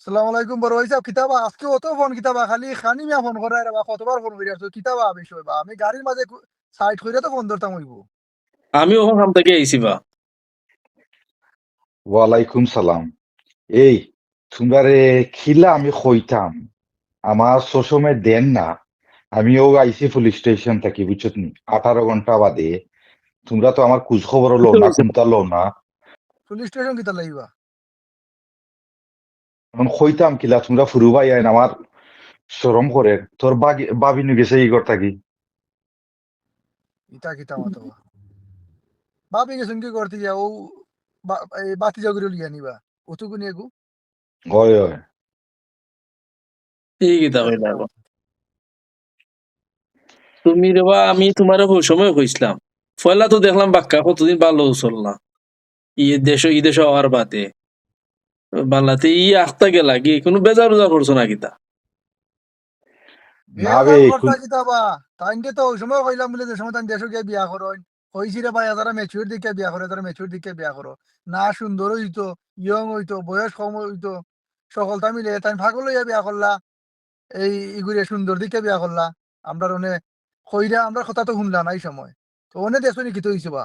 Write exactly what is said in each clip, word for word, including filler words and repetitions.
সালাম আলাইকুম বড় ভাই সাহেব, কিতা বা আজকে অত ফোন কিতা বা? খালি খানি মিয়া ফোন করে রে বা, কতবার ফোন করি আসছো, কিতা বা বিষয় বা? আমি গাড়ির মাঝে কু-, সাইড কইরা তো ফোন ধরতাম অইবো। আমি অখন কাম থাকি আইছি বা। ওয়ালাইকুম সালাম। এই, তুমরারে কিলা আমি কইতাম, আমার সসমে দেন না। আমি অউ আইছি পুলিশ স্টেশন থাকি, বুঝছত নি? আঠারো ঘন্টা বাদে। তুমরা তো আমার খোঁজ খবরও লও না, কুন্তা লও না। পুলিশ স্টেশন কিতা লাগি বা? অখন কইতাম কিলা, তুমরা ফুরু ভাইয়াইন, আমার শরম করের। তোর বাগি-, ভাবি নু গেছে ই ঘর থাকি। ইতা কিতা মাতো বা? ভাবি গেছইন কি করতে গিয়া? ও বা-, এই বাতি জগরে লিয়া নিবা। অতটুকু নিয়ে গু? অয়, অয়। ই কিতা কইলা গো? তুমি রে বা, আমি তুমারে হউ সময় কইছলাম। পয়লা তো দেখলাম বাক্কা কতদিন ভালা চললা। ই দেশো, ই দেশো আওয়ার বাদে। বালাতে ই আখতা গেলা কি? কুনু বেজার উজার করছো না কিতা? না বে, কিতা বা? তাইনরে তো অউ সময় কইলাম বুলে যে সময় তাইন দেশো গিয়া বিয়া করইন। কইছি রে ভাই, এরা mature দেখিয়া বিয়া করো, এরা mature দেখিয়া বিয়া করো। না সুন্দর অইতো, young অইতো, বয়স কম অইতো, সকলতা মিলে তাইন পাগল অইয়া বিয়া করলা। এই ইগুরে সুন্দর দেখিয়া বিয়া করলা। আমরার অনে কইরা, আমরার কথা তো হুনলা না ই সময়। তো অনে দেখছো নি কিতা অইছে বা?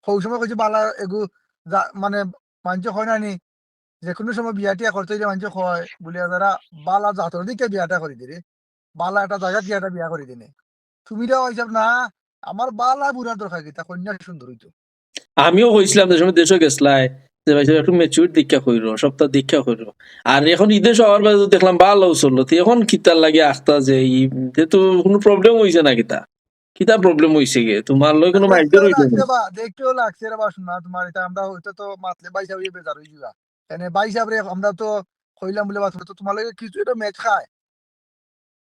হউ সময় কইছি বালা এগু যা-, মানে মানষে কয় না নি, যেকুনু সময় বিয়া টিয়া করতে অইলে মানষে কয় বুলে, যারা বালা জাতর দেখিয়া বিয়াটা করি দিরে, বালা একটা জাগাত গিয়া একটা বিয়া করি দিনে। তুমিরাও হিসাব না, আমার বালা বুড়ার দরকার কিতা, কইন্যা সুন্দর অইতো। আমিও কইছলাম যে সময় দেশো গেছলায়, যে ভাই সাব একটু mature দেখিয়া কইরো, সবতা দেখিয়া কইরো। আর অখন ই দেশো আওয়ার বাদে দেখলাম বালা চললো, তে অখন কিতার লাগি আখতা যে ই, তে তো কুনু problem অইছে না কিতা? কিতা problem অইছে গি? তুমার লগে কুনু মাইরধর অইছে নি? দেখতেও লাগছে রে বা, হুনো না, তুমার ইতা আমরা অইতো তো মাতলে ভাই সাব বেজার অই যিবা। এনে ভাই সাবরে আমরা তো কইলাম বুলে বাদ, তো তুমার লগে কিছু একটা match খায়।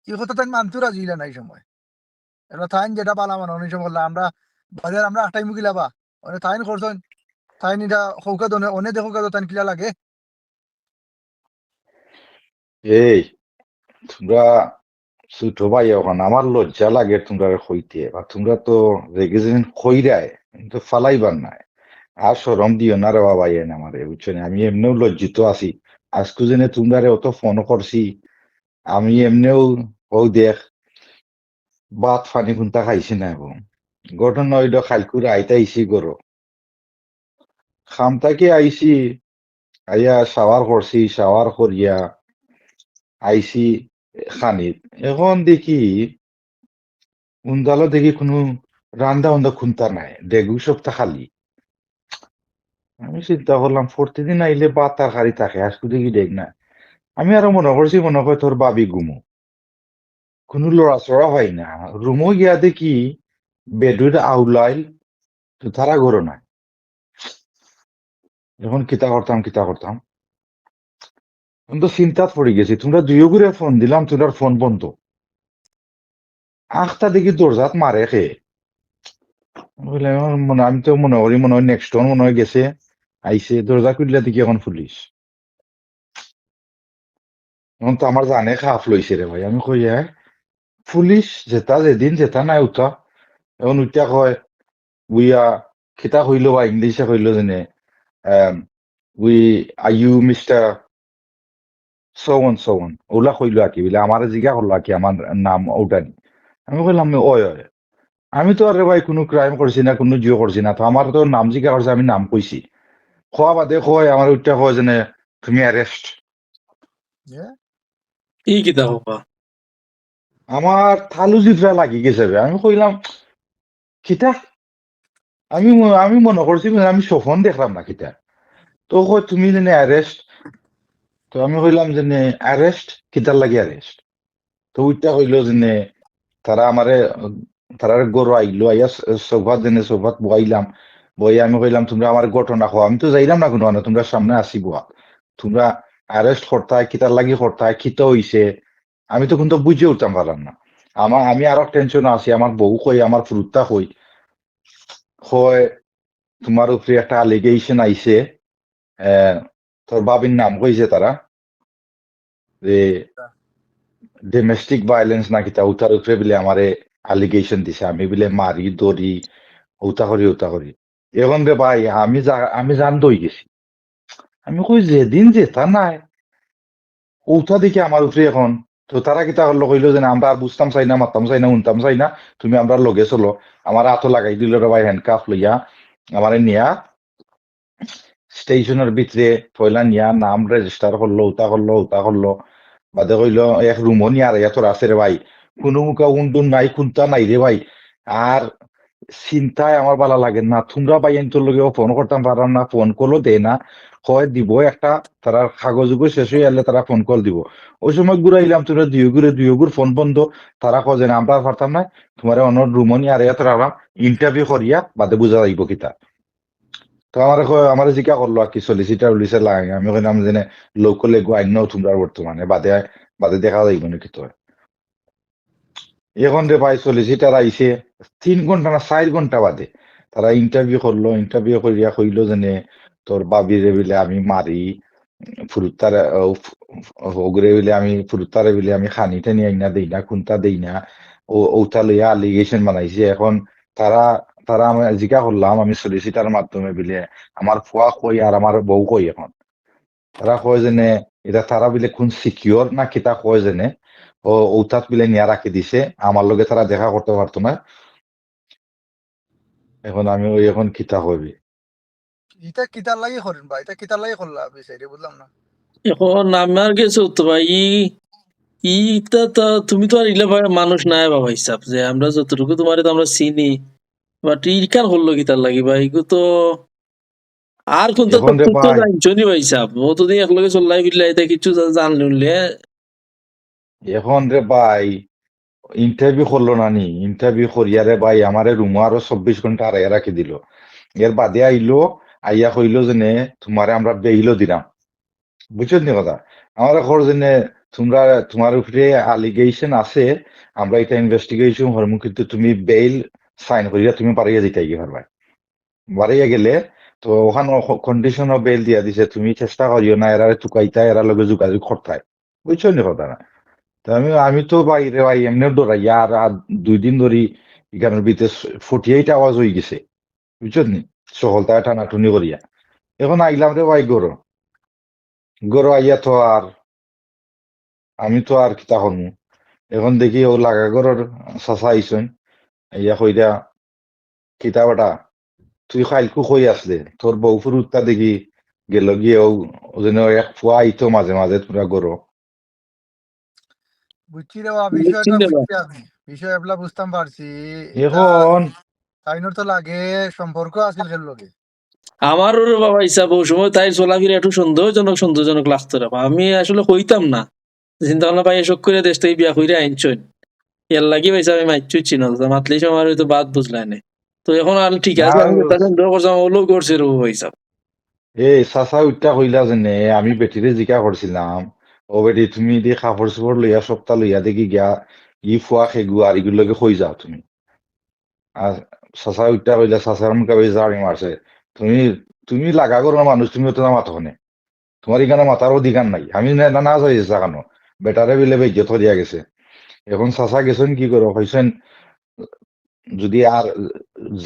ই কথা তাইন মানতেও রাজি অইলা না ই সময়। এরা তাইন যেটা বালা মানে অনেক সময় বললা, আমরা বাজার আমরা আটাই মুগিলা বা, মানে তাইন করছইন, তাইন ইটা হউকা দনে, অনে দেখো কাদো তাইন কিলা লাগে। এই, তুমরা ছোট ভাই অখন, আমার লজ্জা লাগে তুমরারে কইতে, বা তুমরা তো রেগে যেন কইরায়, কিন্তু ফালাইবার নায়। আর শরম দিও না রে বা ভাইয়াইন আমারে, বুঝছো নি? আমি এমনেউ লজ্জিত আছি। আজকু যেনে তুমরারে অত ফোন করছি, আমি এমনেউ, অউ দেখ, ভাত পানি কুন্তা খাইছি না। এবং ঘটনা অইলো, কাইলকু রাইত আইছি ঘরো, কাম থাকি আইছি, আইয়া shower করছি, shower করিয়া আইছি খানিত। অখন দেখি উন্দালো দেখি কুনু রান্দা উন্দা কুন্তা নাই, ডেগু সবতা খালি। আমি চিন্তা করলাম, প্রতিদিন আইলে ভাত তরকারি থাকে, আজকু দেখি ডেগ নাই। আমি আরো মনো করছি, মনো কয় তোর ভাবি ঘুমো, কুনু লড়াচড়া অয় না। রুমো গিয়া দেখি বেডর আউলাইল, তো তারা ঘরো নাই। অখন কিতা করতাম, কিতা করতাম, আমি তো চিন্তাত পড়ি গেছি। তুমরা দুইওগুরে ফোন দিলাম, তুমরার ফোন বন্ধ। আখতা দেখি দরজাত মারে কে। আমি কইলাম, "আমার মনে, আমি তো মনো করি মনো অয় next door মনো অয় গেছে, আইছে।" দরজা খুললে দেখি অখন পুলিশ। অখন তো আমার জানে খাপ লইছে রে ভাই। আমি কই, "হ্যাঁ, পুলিশ যেতা, যেদিন যেতা নায় উতা।" অখন উতা কয়, উইয়া, কিতা কইলো বা, ইংলিশে কইলো যেনে, আম, "We, are you Mister so and so on?" অউলা কইলো আর কি, বুলে আমারে জিগা করলো আর কি, আমার নাম অউটা নি। আমি কইলাম, "অয়, অয়।" আমি তো আর রে ভাই কুনু crime করছি না, কুনু জিও করছি না, তো আমার তো নাম জিগা করছে, আমি নাম কইছি। কওয়া বাদে কয়, আমারে উতা কয় যেনে, "তুমি arrest।" ই কিতা কও বা? আমার তালু জিফরা লাগি গেছে বে। আমি কইলাম, "কিতা?" আমি ম-, আমি মনো করছি, মানে, আমি স্বপন দেখলাম না কিতা। তো কয়, "তুমি যেনে arrest।" তো আমি কইলাম যেনে, "Arrest? কিতার লাগি arrest?" তো উতা কইলো যেনে, তারা আমারে, তারার ঘরো আইলো, আইয়া স-, সোফাত যেনে, সোফাত বওয়াইলাম, বওয়াইয়া আমি কইলাম, "তুমরা আমারে ঘটনা কও, আমি তো যাইরাম না কুনু কানো, তুমরা সামনে আছি বওয়া। তুমরা arrest করতায়, কিতার লাগি করতায়, কিতা অইছে?" আমি তো কুন্তা বুঝিয়া উঠতাম পারলাম না। আমা-, আমি আরো tension আছি, আমার বউ কই, আমার ফুরুত্তা কই, কয়, "তুমার উপরে একটা allegation আইছে, আহ, তোর ভাবির নাম কইছে তারা, যে domestic violence না কিতা, উতার উপরে বুলে আমারে allegation দিছে, আমি বুলে মারি, ধরি, উতা করি, উতা করি।" অখন রে ভাই, আমি জা-, আমি জান দই গেছি। আমি কই, "যেদিন যেতা নায়, ওটা দেখি আমার উপরে এখন, তো তারা কিতা করলো, কইলো যে, "না, আমরা আর বুঝতাম চাই না, মারতাম চাই না, হুনতাম চাই না, তুমি আমরার লগে চলো।" আমার আতো লাগাই দিল রে ভাই, হ্যান্ডকাফ লইয়া আমারে নিয়া স্টেশনর ভিতরে পয়লা নিয়া নাম রেজিস্টার করলো, উতা করলো, উতা করলো। বাদে কইলো, "এক রুমও নিয়া আর এত আছে রে ভাই, কোনো মুখা উন্ডুন নাই, কুন্তা নাই রে ভাই।" আর চিন্তায় আমার ভালা লাগে না। তোমরা ভাই, আমি তোর লগে ফোন করতাম পারলাম না, ফোন কলও দেয় না। কয় দিব একটা, তারা কাগজ উগজ শেষ হয়ে গেলে তারা ফোন কল দিব। ওই সময় ঘুরাইলাম, তোমরা দুই ঘুরে, দুই ঘুর ফোন বন্ধ। তারা কয় যে, "না, আমরা আর পারতাম না, তোমার অন্য রুমও নিয়া আর এত রাখলাম, ইন্টারভিউ করিয়া বাদে বুঝা যাইব কিতা।" তো আমারে কয়, আমারে জিজ্ঞা করলো আর কি, সলিসিটার উলিসে লাগে। আমি কইলাম যে, "লোকালে গো আইন নাও তোমরা বর্তমানে, বাদে, বাদে দেখা যাইব নাকি তো।" এখন রে ভাই, সলিসিটার আইছে তিন ঘন্টা না চার ঘন্টা বাদে। তারা ইন্টারভিউ করলো, ইন্টারভিউ করিয়া কইলো যে, "নে, তোর ভাবিরে বিলে আমি মারি, ফুরুতারে, ও, ফু-, ওগুরে বিলে আমি, ফুরুতারে বিলে আমি খানি টানি আইনা দেই না, কুন্তা দেই না।" ও, ওটা লইয়া অ্যালিগেশন বানাইছে। এখন তারা, তারা আমি জিজ্ঞা করলাম, আমি সলিসিটার মাধ্যমে বিলে, "আমার ফুয়া কই আর আমার বউ কই এখন?" তারা কয় যে নে, এটা তারা বিলে কোন সিকিউর না কিতা কয় যে নে, ও, ওটাত বিলে নিয়া রাখি দিছে, আমার লগে তারা দেখা করতে পারতো না। এখন আমি ওই এখন কিতা কইবি? ইটা কিতার লাগি করেন বা? ইটা কিতার লাগি করলা আপনি সাইডে? বুঝলাম না। এখন আমার গেছে তো ভাই, ই, ইটা তো তুমি তো আর ইলা ভাই মানুষ নাই বাবা হিসাব, যে আমরা যতটুকু তোমারে তো আমরা চিনি, বাট ইখান করলো কিতার লাগি ভাই? ইগু তো আর কোনটা এখন রে তথ্য তো ভাই, জানছো নি ভাই সাহেব? ও তো দিন একলগে চল্লাই ফিরলাই, এটা কিছু জা-, জানলুন লে। এখন রে ভাই, ইন্টারভিউ করলো না নি? ইন্টারভিউ করিয়া রে ভাই, আমারে রুমো আরো চব্বিশ ঘন্টা আড়াইয়া রাখি দিল। এর বাদে আইলো, আইয়া কইলো যে, "নে, তোমারে আমরা বেইলও দিলাম।" বুঝছো নি কথা? আমারে কর যে, "নে, তোমরা, তোমার উপরে অ্যালিগেশন আছে, আমরা এটা ইনভেস্টিগেশন করমু, কিন্তু তুমি বেইল সাইন করিয়া তুমি বাড়িয়া যাইতায় গি পারবায়।" বাড়িয়া গেলে তো ওখানো ক-, কন্ডিশন অফ বেইল দিয়া দিছে, "তুমি চেষ্টা করিও না, এরারে তুকাইতায়, এরার লগে যোগাযোগ করতায়।" বুঝছো নি কথা না? তো আমি, আমি তো ভাই রে ভাই, এমনিও ডরাই। আর, আর দুই দিন ধরি এখানোর ভিতরে ফর্টি এইট আওয়ার্স হয়ে গেছে। বুঝছো নি? সকলতায় টানাটুনি করিয়া। এখন আইলাম রে ভাই ঘরো। ঘরো আইয়া তো আর, আমি তো আর কিতা করমু? এখন দেখি ও লাগা ঘরর চাচা আইছইন। আইয়া কইরা, "কিতা বেটা, তুই কাইলকু কই আছলে? তোর বউ ফুরুত্তা দেখি গেল গিয়ে, ও, ও যেন এক ফুয়া আইতো মাঝে মাঝে তোমরা ঘরো।" বুঝছি রে বাবা, বুঝছি বিষয়টা রে বাবা। বুঝছি আমি। বিষয় এবলা বুঝতাম পারছি। এটা এখন তাইনর তো লাগে সম্পর্ক আছিল খেল লগে। আমারও রে বাবা হিসাব ও সময় তাইর চলাফিরা একটু সন্দেহজনক, সন্দেহজনক লাগতো রে বাবা। আমি আসলে কইতাম না। চিন্তা ভাবনা পাই এসব করে দেশ থেকে বিয়া কইরা আনছইন। এর লাগি ভাই সাহেব আমি মাইচ্ছু চিনা, মাতলেই সময় হয়তো বাদ বুঝলাই না। তো এখন আর ঠিক আছে, না, আমি ও যেটা সন্দেহ করছিলাম, ওলো করছে রে ভাই সাহেব। এ, চাচা উঠটা কইলা যে নে, আমি বেটিরে জিকা করছিলাম, "ও বেটি, তুমি দি কাপড় চোপড় লইয়া সপ্তাহ লইয়া দেখি গিয়া, ই ফুয়া খেগু আর ইগুর লগে কই যাও তুমি?" আর চাচা উঠটা কইলা, চাচার মুখে বেশ জাড়ি মারছে, "তুমি, তুমি লাগা ঘরর মানুষ, তুমি অত না মাতো কেনে? তোমার এখানে মাতার অধিকার নাই।" আমি না, না, না যাই চাচা কেন? বেটারে বিলে বেইজ্জত করিয়া গেছে। এখন চাচা গেছেন কি করো? কইছেন, "যদি আর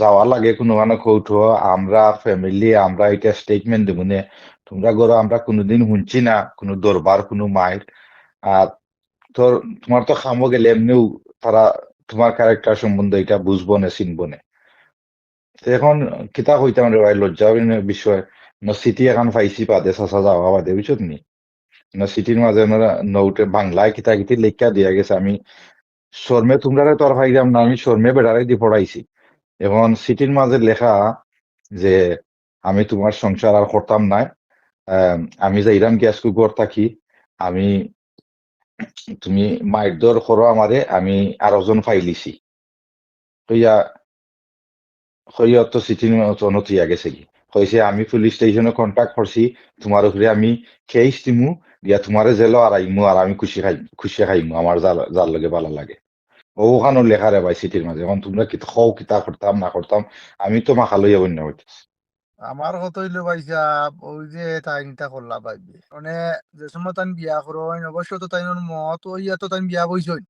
যাওয়া লাগে কোনো কানো কৌটো, আমরা ফ্যামিলি, আমরা এটা স্টেটমেন্ট দেবো নে। তোমরা ঘরো আমরা কোনোদিন শুনছি না, কোনো দরবার, কোনো মায়ের। আর তোর, তোমার তো খামো গেলে এমনিও তারা তোমার ক্যারেক্টার সম্বন্ধে এটা বুঝবো না, চিনবো না।" তো এখন কিতা কইতাম রে ভাই, লজ্জা বিষয়। না, চিঠি এখন পাইছি বাদে, চাচা যাওয়া বাদে, বুঝছো তুমি? না, চিঠির মাঝে ওনারা নোটে বাংলায় কিতা কিতি লেখা দিয়া গেছে। আমি শর্মে তোমরারে তো আর পাইলাম না, আমি শর্মে বেটারে দি পড়াইছি। এখন চিঠির মাঝে লেখা যে, "আমি তোমার সংসার আর করতাম না, আম, আমি যাইরাম গিয়া আজকে ঘর থাকি, আমি, তুমি মাইর দর করো আমারে, আমি আরো জন পাইলিছি।" কইয়া, কইয়া তো চিঠি ন-, তো নথিয়া গেছে কি। কইছে, "আমি পুলিশ স্টেশনে কন্ট্যাক্ট করছি, তোমার উপরে আমি কেস দিমু, দিয়া তোমারে জেলো আরাইমু, আর আমি খুশি খাই, খুশি খাইমু, আমার যার, যার লগে ভালা লাগে।" ও ওখানো লেখা রে ভাই চিঠির মাঝে। এখন তোমরা কি কও, কিতা করতাম না করতাম, আমি তো মাখা লইয়া বন্যা হইতেছি। আমার কথা হইলো ভাই সাহেব, ওই যে তাই নিতা করলা ভাই, মানে যে সময় তাই বিয়া করইন, অবশ্য তো তাই মত ওই তো তাই বিয়া বইছইন।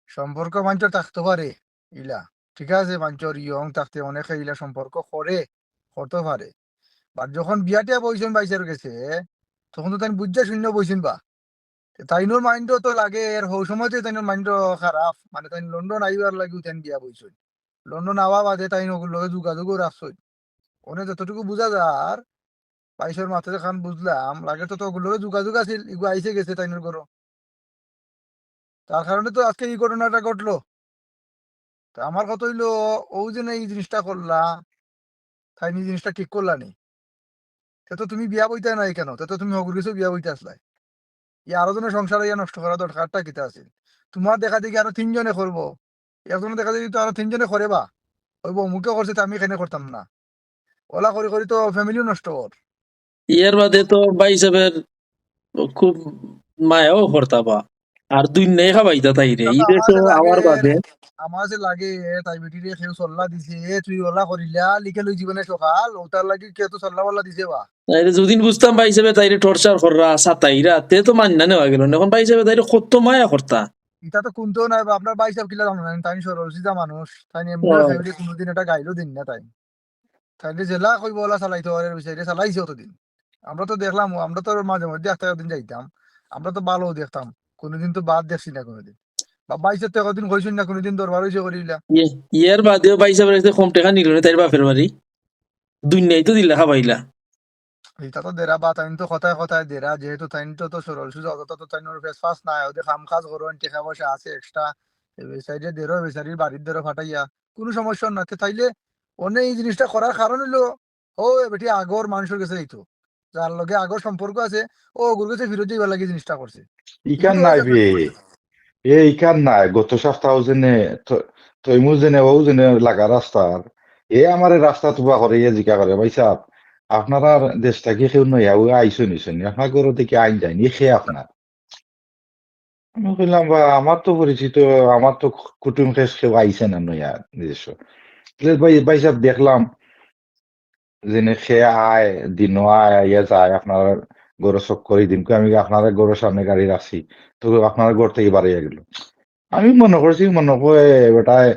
সম্পর্ক মানুষের থাকতে পারে ইলা, ঠিক আছে, মানুষের ইয়ং থাকতে অনেকে ইলা সম্পর্ক করে, করতে পারে। বাট যখন বিয়া টিয়া বইছইন বাইসের গেছে, তখন তো তাই বুঝা শূন্য বইছইন বা। তাইনর মাইন্ডও তো লাগে, এর হউ সময় তো তাইনর মাইন্ডও খারাপ, মানে তাইন লন্ডন আইবার লাগিউ তাইন বিয়া বইছইন। লন্ডন আওয়া বাদে তাইন অগুর লগে যোগাযোগও রাখছইন। অনে যতটুকু বুঝা যার, ভাইসাবর মাতে যেখান বুঝলাম, লাগে তো, তো অগুর লগে যোগাযোগ আছিল, ইগু আইছে গেছে তাইনর ঘরো। তার কারণে তো আজকে ই ঘটনাটা ঘটলো। তে আমার কথা অইলো, অউ যে না ই জিনিসটা করলা, তাইন ই জিনিসটা ঠিক করলা নি। তে তো তুমি বিয়া বইতায় নায় কেনে? তে তো তুমি হগুর গেছে বিয়া বইতা আছলায়। ই আরো জনর সংসার অইয়া নষ্ট করার দরকারটা কিতা আছিল? তুমার দেখা দেখি আরো তিনজনে করবো, একজনর দেখা দেখি তো আরো তিনজনে করে বা, অইবো অমুকে করছে, তে আমি কেনে করতাম না? অলা করি করি তো ফ্যামিলিও নষ্ট অর। ইয়ার বাদে তো ভাইসাবর খুব মায়াও করতা বা, আর দুইন্নাই খাবাইতা তাইরে। ই দেশো আওয়ার বাদে আমার যে লাগে, তাই বেটিরে কেউ সল্লা দিছে, এ তুই অলা করিলা, লিখে লই জীবনে সকাল, অতার লাগি কেউ তো সল্লা বল্লা দিছে বা। তাইরে যুদিন বুঝতাম ভাইসাবে তাইরে টর্চার কররা, সাতাইরা, তে তো মান্না নেওয়া গেল না। অখন ভাইসাবে তাইরে কত মায়া করতা। ইটা তো কুন্তাও নায় বা, আপনার ভাইসাব কিলা জানো না, তাইন সরল সিধা মানুষ, তাইন এমনে ও। ফ্যামিলি কুনুদিন এটা গাইলও দিন না তাইন। তাইলে যেলা কইবো অলা চালাইতো পারে, বিচারে চালাইছে অতদিন। আমরা তো দেখলাম, আমরা তো মাঝে মধ্যে একটা দিন যাইতাম, আমরা তো ভালো দেখতাম, কুনুদিন তো বাদ দেখছি না কুনুদিন। বা ভাইসাব তো একদিন কইছইন না, কুনুদিন দরবার অইছে করিলা। ইয়ে, ইয়ার বাদেও ভাইসাবর কাছে কম টেকা নিল না তাইর বাপের বাড়ি, দুইন্নাই তো দিলা খাবাইলা। ইটা তো দেরা বা, তাইন তো কথায় কথায় দেরা, যেহেতু তাইন তো, তো সরল সুজা, অত তো তাইন ওর ফেস ফাস নাই, ওদের কাম কাজ করইন, টেকা পয়সা আছে এক্সট্রা, এ বেচারিরে দেরো, বেচারির বাড়ির দেরো ফাটাইয়া, কুনু সমস্যা না। তে তাইলে অনে ই জিনিসটা করার কারণ অইলো, ও এ বেটি আগর মানুষর গেছে যাইতো, যার লগে আগর সম্পর্ক আছে, ও অগুর গেছে ফিরত যাইবার লাগি জিনিসটা করছে। ইখান ইগুলো নাই অইছে বে, এ ইখান নাই। গত সপ্তাহ যেনে ত-, তৈমুর যেনে, ও যেনে লাগা রাস্তার, এ আমারে রাস্তাত উবা করে, এ জিকা করে, "ভাইসাব, আপনারার দেশ থাকি কেউ নয়া, ও আইসো নিসো নি, আপনার ঘর থাকি আইন যায়নি, খে আপনার?" আমি কইলাম, "বা, আমার তো পরিচিত, আমার তো কুটুম খেস কেউ আইছে না নয়া নিজস্ব।" বলে, "ভাই, ভাইসাব, দেখলাম যেনে খে আয়, দিনও আয়, আইয়া যায়, আপনার ঘরো চক্কর দিন, কই আমি আপনার ঘরর সামনে গাড়ি রাখছি, তো আপনার ঘর থাকি বারইয়া গেল।" আমি মনো করছি, মনো কয়, বেটায়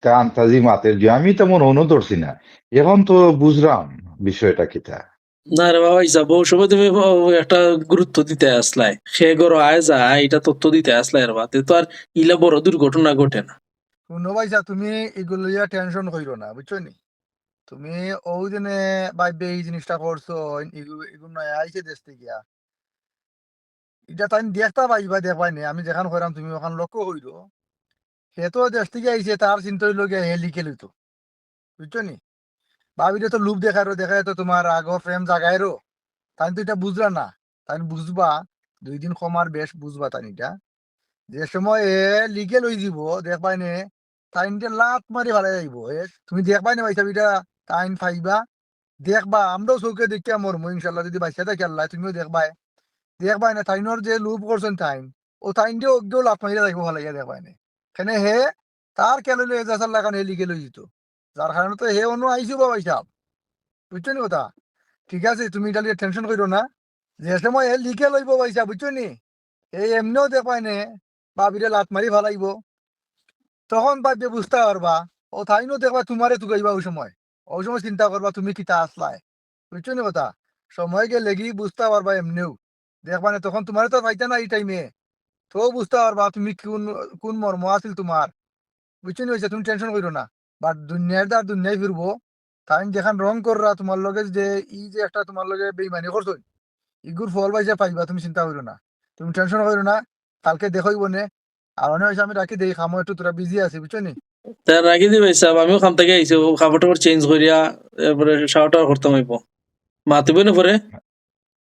তা আন্তাজি মাতের যে, আমি তেমন অনু ধরছি না। এখন তো বুঝলাম বিষয়টা কিতা। না রে বাবা, হিসাব, ও সময় তুমি ও একটা গুরুত্ব দিতে আসলাই। খে ঘরো আয় যায়, ইটা তথ্য দিতে আসলাই রে বাবা। তে তো আর ইলা বড় দুর্ঘটনা ঘটে না। হুনো ভাইসাব, তুমি ইগুলো লইয়া টেনশন কইরো না, বুঝছো নি? তুমি অউ যেনে ভাইবে ই জিনিসটা করছো, ইগু, ইগু নয়া আইছে দেশ থাকি গিয়া। ইটা তাইন দেখতা পাইবা, দেখবায় নে, আমি যেখান কইরাম তুমি অখান লক্ষ্য কইরো। হে তো দেশ থাকি আইছে, তার চিন্তা অইলো গিয়া হে লিখে লইতো। বুঝছো নি? ভাবিরে তো লোভ দেখাইরো, দেখাই তো তুমার আগর প্রেম জাগাইরো। তাইন তো ইটা বুঝরা না। তাইন বুঝবা, দুই দিন কম আর বেশ বুঝবা তাইন ইটা। যে সময় এ লিগেল অইযিবো, দেখবায় নে, তাইনরে লাত মারি ফালাই যাইবো। এ, তুমি দেখবায় নে ভাইসাব, ইটা তাইন পাইবা, দেখবা, আমরাও চউখে দেখিয়া মরমু, ইনশাআল্লাহ, যুদি বাঁচিয়া থাকি আল্লায়, তুমিও দেখবায়। দেখবায় নে, তাইনর যে লোভ করছইন তাইন, অউ তাইনরে অগেউ লাত মারিয়া যাইবো ফালাইয়া, দেখবায় নে। কেনে হে, তার খেয়াল অইলো এজাজ আল্লাহ খান হে লিগেল অইযিতো। যার কারণে তো হে অনো আইছে বা ভাইসাব। বুঝছো নি কথা? ঠিক আছে, তুমি ইটা লইয়া টেনশন কইরো না। যে সময় হে লিগেল অইবো ভাইসাব, বুঝছো নি? হে এমনেও দেখবায় নে, ভাবিরে লাত মারি ফালাইবো। তখন ভাবিয়ে বুঝতা পারবা, অউ তাইনও দেখবা তুমারে তুকাইবা অউ সময়। অউ সময় চিন্তা করবা তুমি কিতা আসলায়। বুঝছো নি কথা? সময় গেলেগি বুঝতা পারবা এমনেউ। দেখবায় নে তখন তুমারে তো পাইতা না ই টাইমে। তো বুঝতা পারবা তুমি কুন, কুন মর্ম আছিল তুমার। বুঝছো নি ভাইসাব, তুমি টেনশন কইরো না। But দুনিয়ার দার দুনিয়ায় ফিরবো। তাইন যেখান রং কররা তুমার লগে যে, ই যে একটা তুমার লগে বেইমানি করছইন, ইগুর ফল ভাইসাব পাইবা, তুমি চিন্তা কইরো না। তুমি টেনশন কইরো না, কালকে দেখা অইবো নে। আর অনে ভাইসাব আমি রাখি দেই, কামো একটু থুড়া বিজি আছি, বুঝছো নি? তে রাখি দি ভাইসাব, আমিও কাম থাকি আইছি, অউ কাপড় টাপড় চেঞ্জ করিয়া, এরপরে শাওয়ার টাওয়ার করতাম অইবো। মাতিবো নে পরে।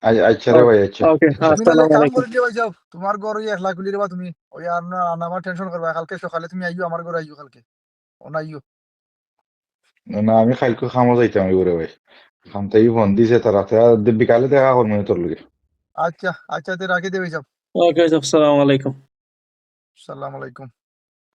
আ-, আচ্ছা রে ভাই, আচ্ছা। ওকে, আচ্ছা। তুমি তাইলে আসসালামু কাম আলাইকুম। করি দিও ভাইসাব, তুমার ঘর অউ একলা কুলি রে বা তুমি, অউ আর না, না, আমার টেনশন করবা, কালকে সকালে তুমি আইও আমার ঘরো, আইও কালকে। অনো আইও। না, না, আমি কাইলকু কামো যাইতাম অইবো রে ভাই। কাম থাকি ফোন দিছে তারা, তে আর দে-, বিকালে দেখা করমু তোর লগে। আচ্ছা, আচ্ছা, তে রাখি দে ভাইসাব। ওকে, ভাইসাব, আসসালামু আলাইকুম। আসসালামু আলাইকুম।